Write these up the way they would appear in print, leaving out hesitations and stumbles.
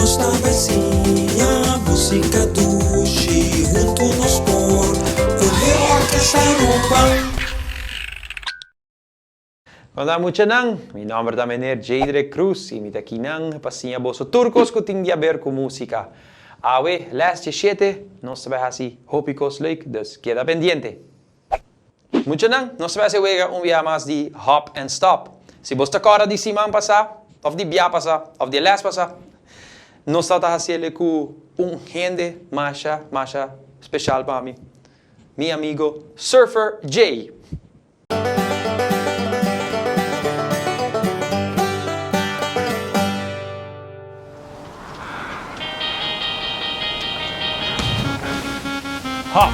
Nos ta bai siña música dushi huntu nos por pone Orquesta Aruba. Hola muchanan, mi nomber ta meneer Jadrick Cruz y mi ta kinan pa siña boso tur cos cu tin di haber cu musica. Awe, les djeshete, nos ta bai haci hopi cos leuk, dus keda pendiente. Muchanan, nos ta bai haci wega un bia mas di Hop and Stop. Si bos ta corda di siman pasa, of di bia pasa, of di e les pasa, nos tabata haciele cu un hende masha, masha special pa mi, mi amigo Surfer Jay. Hop,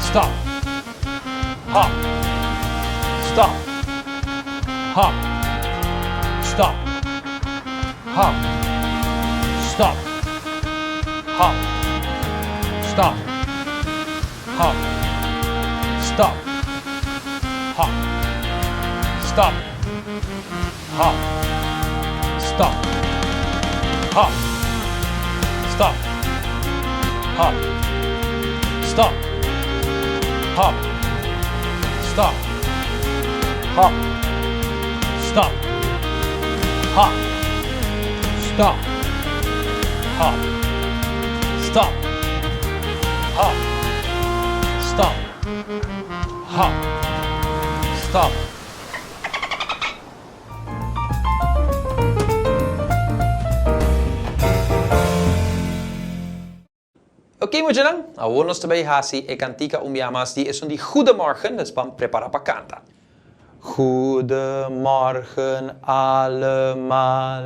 stop, hop, stop, hop, stop, hop, stop, hop, stop, hop, stop, hop, stop, hop, stop, hop, stop, hop, stop, hop, stop, hop, stop, hop, stop, hop, stop, hop, stop, hop, stop. Ok muchanan, awor nos ta bay haci e cantica un bia mas di esun di Goedemorgen, dus ban prepara pa canta. Goedemorgen allemaal.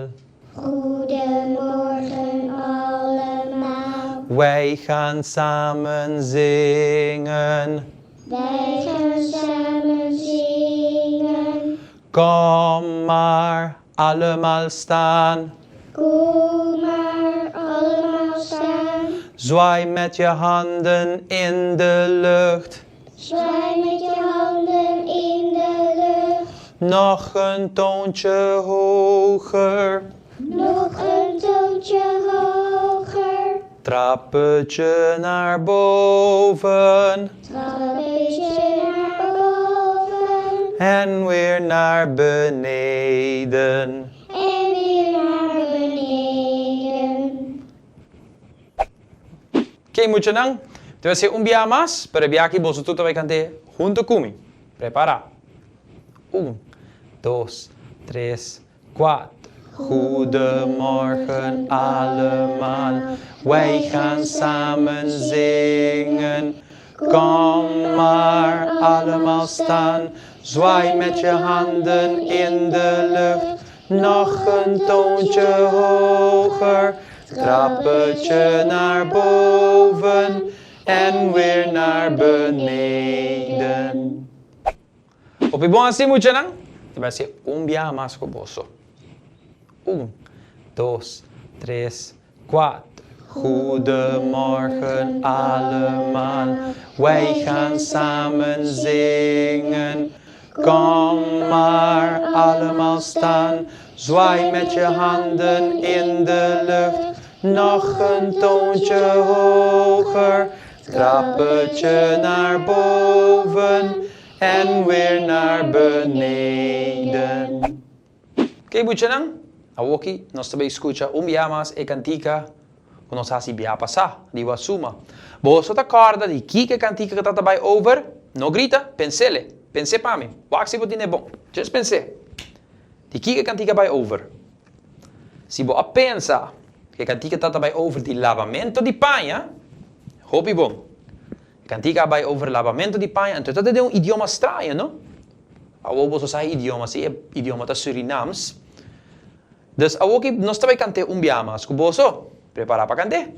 Goedemorgen allemaal. Wij gaan samen zingen. Wij gaan samen zingen. Kom maar allemaal staan. Kom maar allemaal staan. Zwaai met je handen in de lucht. Zwaai met je handen in de lucht. Nog een toontje hoger. Nog een toontje hoger. Trappetje naar boven. Trappetje naar boven. En weer naar beneden. En weer naar beneden. Oké muchanan, ta bai ser un bia mas, pero e bia aki boso tur ta bai kant'é hunto ku mi. Prepará. Un, dos, tres, kuater. Goedemorgen allemaal, wij gaan samen zingen. Kom maar allemaal staan, zwaai met je handen in de lucht. Nog een toontje hoger, trappetje naar boven en weer naar beneden. Hopi bon hasi muchanan, ta bai hasi un biaha mas ku boso. Un, dos, tres, kuater. Goedemorgen allemaal, wij gaan samen zingen. Kom maar allemaal staan, zwaai met je handen in de lucht. Nog een toontje hoger, trappetje naar boven en weer naar beneden. Oké buchanan, awoki nos ta bay scucha un bia mas e cantica cu nos haci bia pasa, di Wasuma. Boso ta corda di kiko e cantica ta ta bay over? No grita, pensele. Pense pa mi. Wak si bo tine bon. Just pense. Di kiko e cantica bay over? Si bo a pensa cu e cantica ta ta bay over di labamento di paña, hopi bon. E cantica a bay over labamento di paña, anto e ta den un idioma straño, no? Awor boso sa e idioma, si e idioma ta Surinaams. Dus awor ki nos ta bay cant'é un bia mas cu boso. Prepara pa cant'é.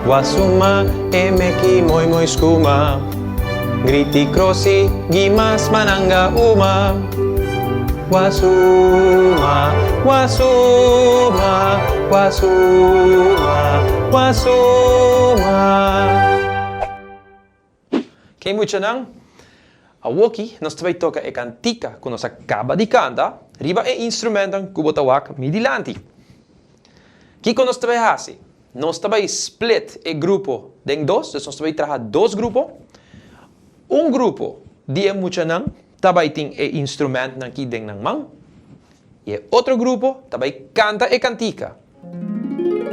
Wasuma e meki moi moi skuma Griti krosi gimas mananga uma Wasuma, wasuma, wasuma, wasuma. Ke muchanan? Awoki nos ta bai toka e kantika ku nos a kaba di kanta riba e instrumentan ku bo ta wak mi dilanti. Kiko nos ta bai hasi? Nos ta bai split e grupo den dos, dus nos ta bai traha dos grupo. Un grupo di e muchanan ta bai tin e instrumentnan aki den nan man i e otro grupo ta bai kanta e kantika.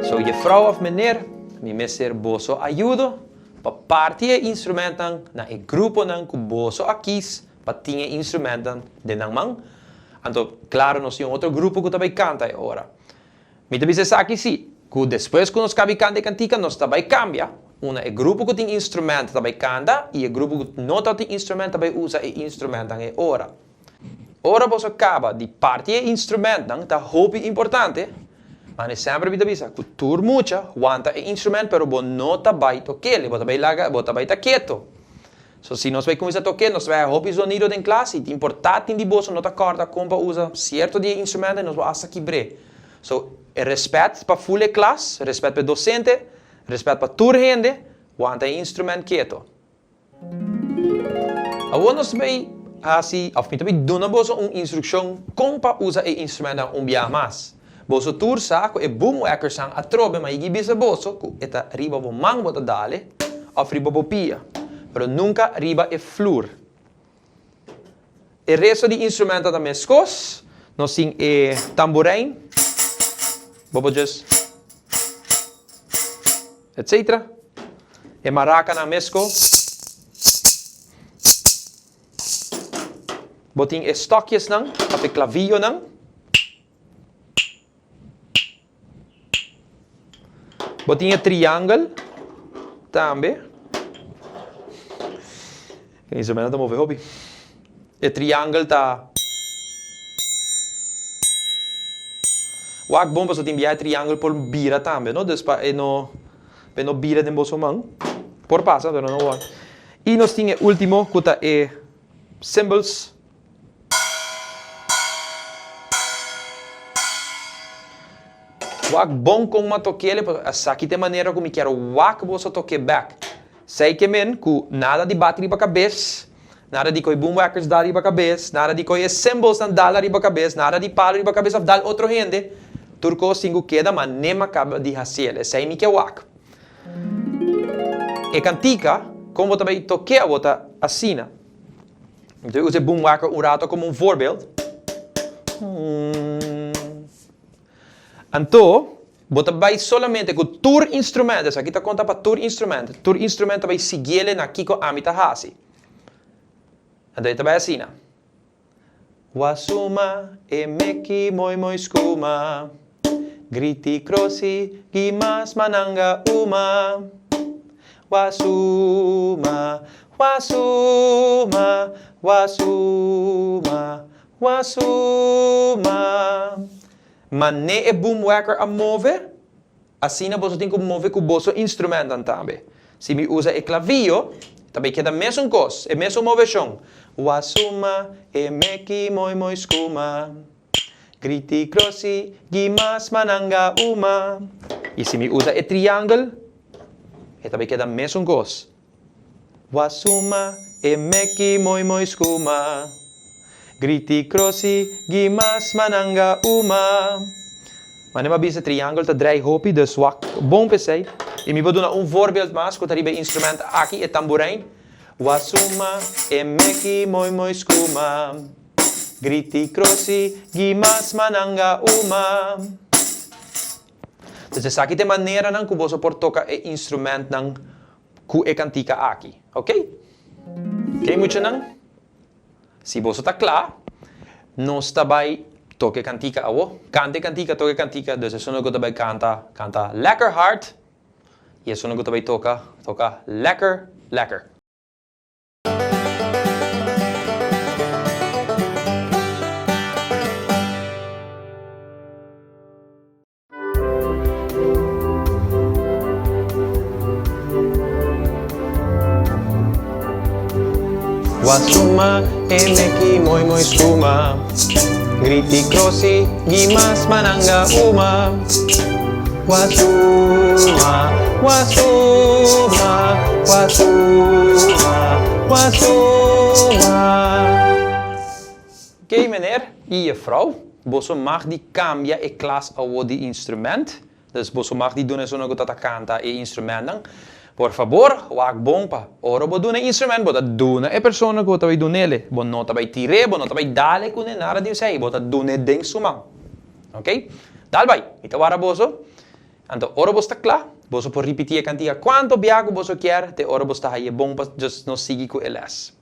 So jefrouw of meneer, mi mester boso ayudo pa parti e instrumentnan na e gruponan ku boso a kis pa tin e instrumentnan den nan man. Anto, klaro nos tin un otro grupo ku ta bai kanta e ora. Mi ta bisa esaki si, ku despues ku nos kabi kanta e kantika nos ta bai kambia, una e grupo ku tin instrument ta bai kanta i e grupo ku no ta tin instrument ta bai usa e instrumentnan e ora. Ora boso kaba di parti e instrumentnan ta hopi importante, mane semper mi ta bisa ku tur mucha wanta e instrument pero bo no ta bai tok'el, bo ta bai laga bo ta bai ta keto. So si nos bai kuminsá tok'é nos ta bai haña hopi zonido den klas i tin por ta tin di boso no ta kòrda kon pa usa sierto di e instrumenten i nos por asta kibr'é. So e rèspèt pa ful e klas, rèspèt pa e dosente, rèspèt pa tur hende, wanta e instrument keto. Awor nos ta bai hasi òf mi ta bai duna boso un instrukshon kon pa usa e instrumentnan un biaha mas. Boso tur sa ku e boomwhackersnan atrobe ma yigi bisa boso ku e ta riba bo man bo ta dale òf riba bo pia, pero nunka riba e flur. E resto di instrumentan ta meskos. Nos tin e tamborein, bo por just etcetera. E marakanan meskos. Bo tin e stokjesnan òf e klaviyonan. Bo tin e triangel tambe. E instrumento ta move hopi. E triangel ta Wak bon pasobra tin bia e triangel por bira tambe no, dus pa e no pa e no bira den boso man. Por pasa pero no wak. I nos tin e ultimo ku ta e cymbals. Wak bon kon m'a tok'el, pasobra esaki ta e manera ku mi kier wak boso tok'é bèk. Sei ke men ku nada di bati riba kabes, nada di koe boomwhackers dal riba kabes, nada di koe e cymbalsnan dal ariba kabes, nada di palu riba kabes òf dal otro hende. Tur kos tin ku keda manera m'a kaba di hasiel. Esei mi ke wak. E kantika, kon bo ta bai tok'é awor ta asina. Mi ta usa e boomwhacker un rato komo un voorbeeld. Anto, bo ta bai solamente ku tur instrumento, esaki ta konta pa tur instrumento, tur instrumento ta bai siguiele na kiko ami ta hasi. Anto e ta bai asina. Wasuma e meki moi moi skuma, griti krosi gimas mananga uma. Wasuma, wasuma, wasuma, wasuma. Mané e boomwhacker a move, asina boso tin ku move ku boso instrumentan tambe. Si mi usa e klaviyo, ta bai keda mesun kos, e mesun moveshon. Wasuma, e meki moi moi skuma. Griti krosi, gimas mananga uma. I si mi usa e triangel, e ta bai keda mesun kos. Wasuma, e meki moi moi skuma. Griti krosi, gimas mananga uma. Mane mi a bisa triangel ta drei hopi, dus wak bon p'esei. I mi por duna un voorbeeld mas ku ta riba e instrument aki, e tamboerijn. Wasuma, e meki moi moi skuma. Griti krosi, gimas mananga uma. Dus esaki ta e maneranan ku boso por toka e instrumentnan ku e kantika aki. Ok? Ok muchanan? Si boso ta kla, nos ta bai toka e kantika awo. Kanta e kantika, toka e kantika. Dus esun ku ta bai kanta, kanta lekker hard. I esun ku ta bai toka, toka lekker lekker. Wasuma e meki moi moi skuma Griti krosi gimas mananga uma Wasuma, wasuma, wasuma, wasuma. meneer i juffrouw, boso mag di kambia e klas awo di instrument. Dus boso mag di duna esunnan ku ta ta kanta e instrumentnan. Por fabor, wak bon pa ora bo duna e instrument, bo ta duna e persona ku bo ta bai dun'ele. Bo no ta bai tir'é, bo no ta bai dal e kuné, nada di esei. Bo ta dun'é den su man. Oké? Dal bai! Mi ta wara boso. Anto ora boso ta kla, boso por ripití e kantiga kuantu bia ku boso kier te ora boso ta hañ'é bon pa just nos sigui ku e lès.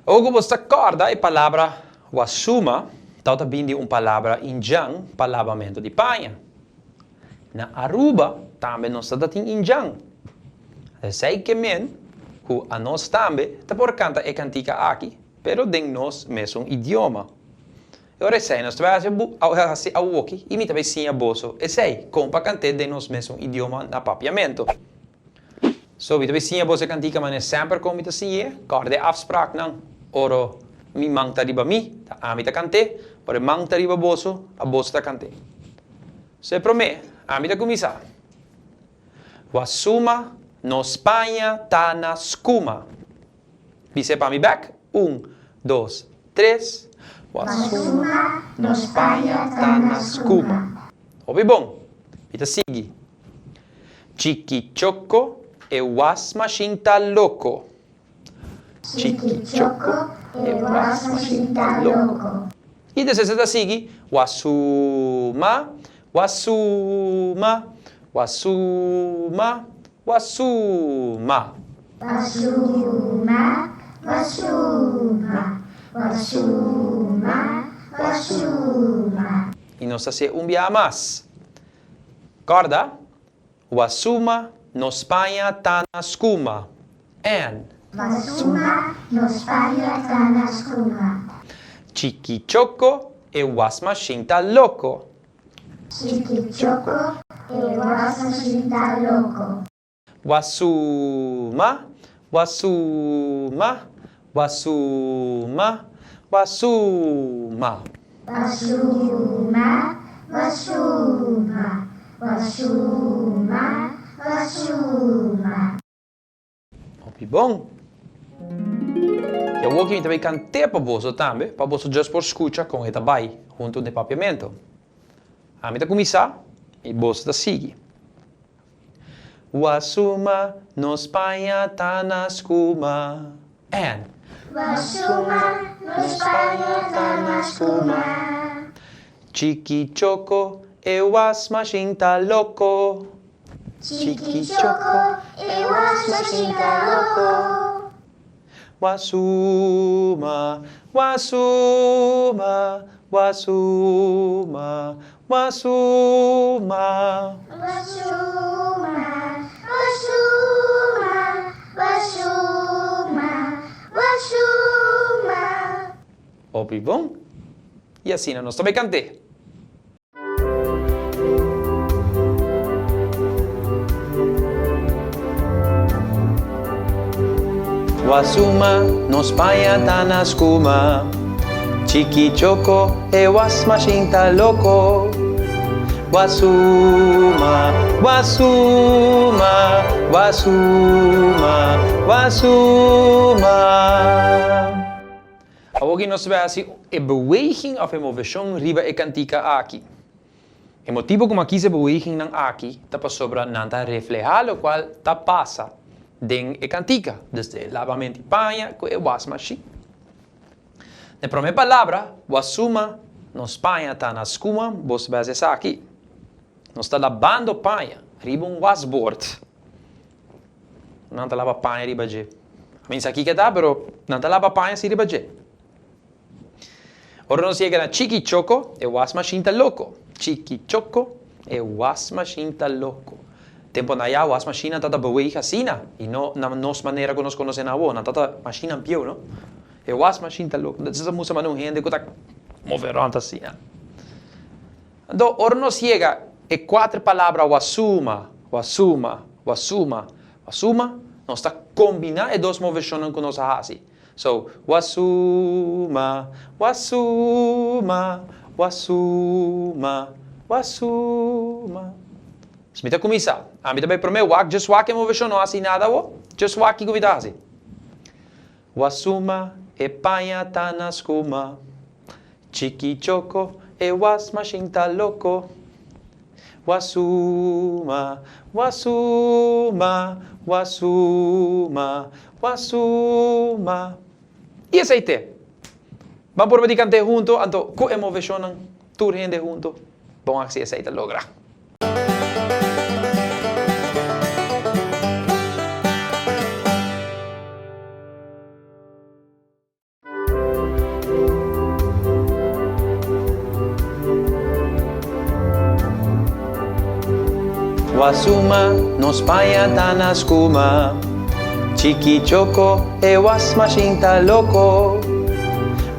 Ora ku bo ta kòrda e palabra wasuma tau ta bin di un palabra indjan pa labamentu di paña. Na Aruba tambe nos ta tin indjan. Esei ke men ku anos tambe ta por kanta e kantika aki, pero den nos mesun idioma. E ora esei nos ta bai hasi awoki i mi ta bai siña boso esei, kon pa kant'é den nos mesun idioma na papiamentu. So, mi ta bai siña boso e kantika manera semper kon mi ta siñ'é, kòrda e afspraaknan. Ora mi man ta riba mi, ta ami ta kant'é, ora e man ta riba boso, a boso ta kant'é. So e promé, ami ta kuminsá. Wasuma nos paña ta na skuma. Bis'é pa mi bèk, Un, dos, tres. Wasuma nos paña ta na skuma. Hopi bon! Mi ta sigui. Chiki choko e wasmashin ta loko. Chiki choko e wasmashin ta loko. I despues e ta sigui, Wasuma, wasuma, wasuma, wasuma. Wasuma, wasuma, wasuma, wasuma. I nos ta hasié un biaha mas. Kòrda, Wasuma nos paña ta na skuma. En. Wasuma nos paña ta na skuma. Chiki choko e wasmashin ta loko. Chiki choko e wasmashin ta loko. Wasuma, wasuma, wasuma, wasuma. Wasuma, wasuma, wasuma, wasuma. Hopi bon. I awor ki mi ta bai kant'é pa boso tambe, pa boso just por skucha kon e ta bai huntu den papiamentu. Ami ta kuminsá i boso ta sigui. Wasuma nos paña ta na skuma. En. Wasuma nos paña ta na skuma. Chiki choko e wasmashin ta loko. Chiki choko e wasmashin ta loko. Wasuma, wasuma, wasuma, wasuma. Wasuma, wasuma, wasuma, wasuma. Hopi bon. I asina nos ta bai kant'é. Wasuma, nos paña ta na skuma. Chiki choko, e wasmashin ta loko. Wasuma, wasuma, wasuma, wasuma. Awoki nos ta bai hasi e beweging of e moveshon riba e kantika aki. E motibu ku mi a kis e bewegingnan aki ta pasobra nan ta reflehá lokual ta pasa den e kantika, dus e labamento di paña ku e wasmashin. Na e promé palabra, wasuma, nos paña ta na skuma, bo ta bai hasi esaki. Nos ta labando paña riba un wasbord. Nan ta laba paña riba dje. Mi sa kiko ta, pero nan ta laba paña si riba dje. Ora nos yega na Chiki Choko, e wasmashin ta loko. Chiki Choko, e wasmashin ta loko. Tempo na ya wasmashinnan ta ta beweg asina, i no na nos manera ku nos konosé nan awor. Nan ta ta mashinnan pieu, no? E wasmashin ta loko. Esei ta mustra manera un hende ku ta move rònt asina. Anto, ora nos yega e kuater palabra wasuma, wasuma, wasuma, wasuma, nos ta kombiná e dos moveshonnan ku nos a hasi. So, wasuma, wasuma, wasuma, wasuma. Mi ta kuminsá. Ami ta bai promé wak, djes wak e moveshon, no hasi nada awo. Djes wak kiko mi ta hasi. Wasuma e paña ta na skuma. Chiki choko e wasmashin ta loko. Wasuma, wasuma, wasuma, wasuma. I esei te. Ban purba di kant'é hunto, anto ku e moveshonnan tur hende hunto. Bon wak si esei ta logra. Wasuma, nos paña ta na skuma. Chiki choko, e wasmashin ta loko.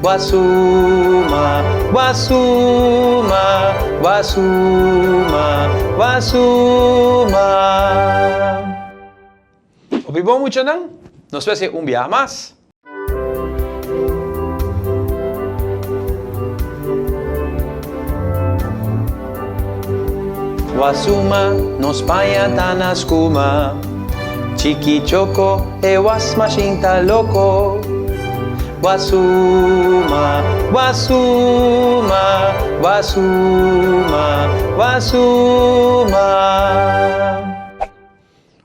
Wasuma, wasuma, wasuma, wasuma. Hopi bon muchanan, nos mester un biaha mas. Wasuma, nos paña ta na skuma. Chiki choko, e wasmashin ta loko. Wasuma, wasuma, wasuma, wasuma.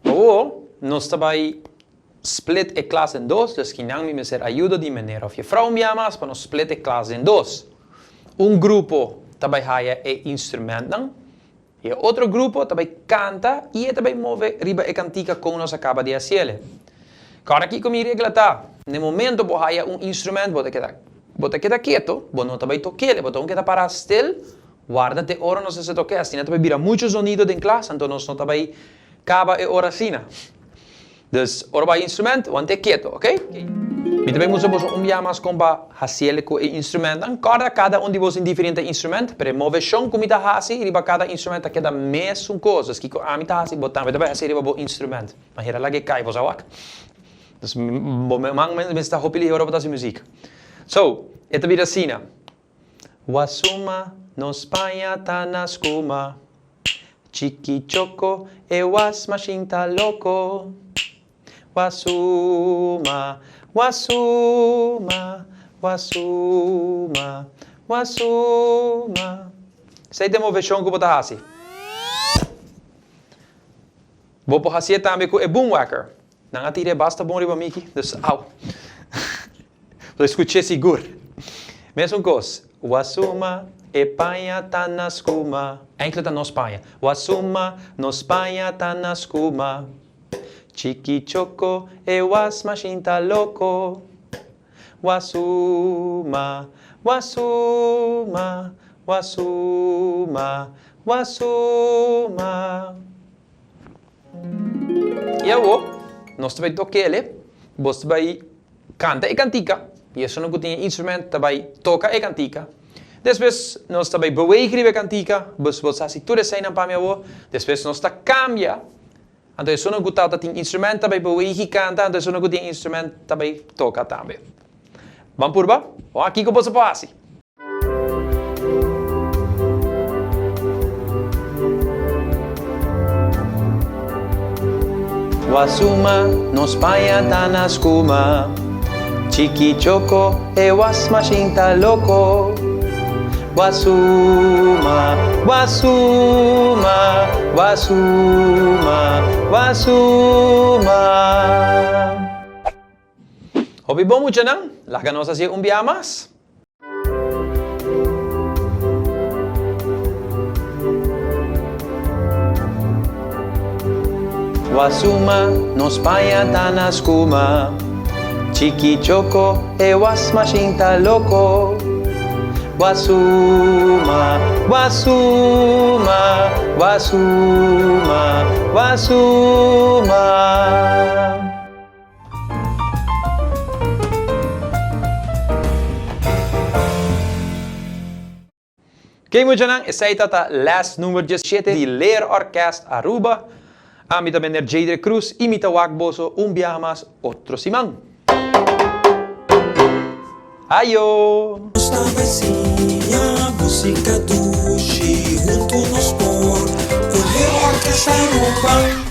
Awor nos ta bai split e klas den dos, dus kinan mi mester ayuda di meneer of jefrouw un bia mas pa nos split e klas den dos. Un grupo ta bai haya e instrumentnan i e otro grupo ta bai kanta i e ta bai move riba e kantika kon nos a kaba di hasiele. Kòrda kiko mi regla ta, na e momento bo haya un instrument bo ta keda bo ta keda keto, bo no ta bai tokele, bo ta un keda para stil Warda te ora nos a toke, asina ta bai bira mucho zonido den klas, anto nos no ta bai kaba e ora asina. Dus, ora bo hay instrument, wante keto, ok? Mi ta bai mustra boso un bia mas kon pa hasiel ku e instrumentnan. Kòrda kada un di boso tin diferente instrument, pero e moveshon ku mi ta hasi riba kada instrument ta keda mesun kos. Dus kiko ami ta hasi, bo tambe ta bai hasi riba bo instrument. Ma hera laga e kai, bo sa wak. Dus, bo man mester ta hopi lihe ora bo ta hasi muzik. So, e ta bira asina. Wasuma, nos paña ta na skuma. Chiki choko, e wasmashin ta loko. Wasuma, wasuma, wasuma, wasuma. Esei ta e moveshon ku bo ta hasi. Bo por hasié tambe ku e boomwhacker. Nan a tira e basta bon riba miki, dus au. Lo escuché sigur. Mesun cos. Wasuma, e paña ta na scuma. Enkele ta nos paña. Wasuma, nos paña ta na scuma. Chiki choco, e wasmashin ta loco. Wasuma, wasuma, wasuma, wasuma. I awor, nos ta bai tok'el, bo ta bai kanta e kantika, i esun ku tin e instrument ta bai toka e kantika. Despues nos ta bai bewege riba e kantika, bo bo ta hasi tur eseinan pa mi awor. Despues nos ta kambia, anto esun ku tabata tin instrument ta bai bewege i kanta, anto esun ku tin instrument ta bai toka tambe. Ban purba? Bon, kiko boso por hasi? Wasuma, nos paña ta na skuma. Chiki choko, e wasmashin ta loko. Wasuma, wasuma, wasuma, wasuma. Hopi bon muchanan, laga nos hacié un biaha mas. Wasuma, nos paña ta na skuma. Chiki choko, e wasmashin ta loko. Wasuma, wasuma, wasuma, wasuma. Oké muchanan, esei ta ta les number diesshete di Leerorkest Aruba. Ami ta meneer Jadre Cruz y mi ta wak boso un biaha mas otro siman. Ayo! Nos ta bai siña música dushi hunto nos por. Cu Leerorkest. Orquesta Aruba.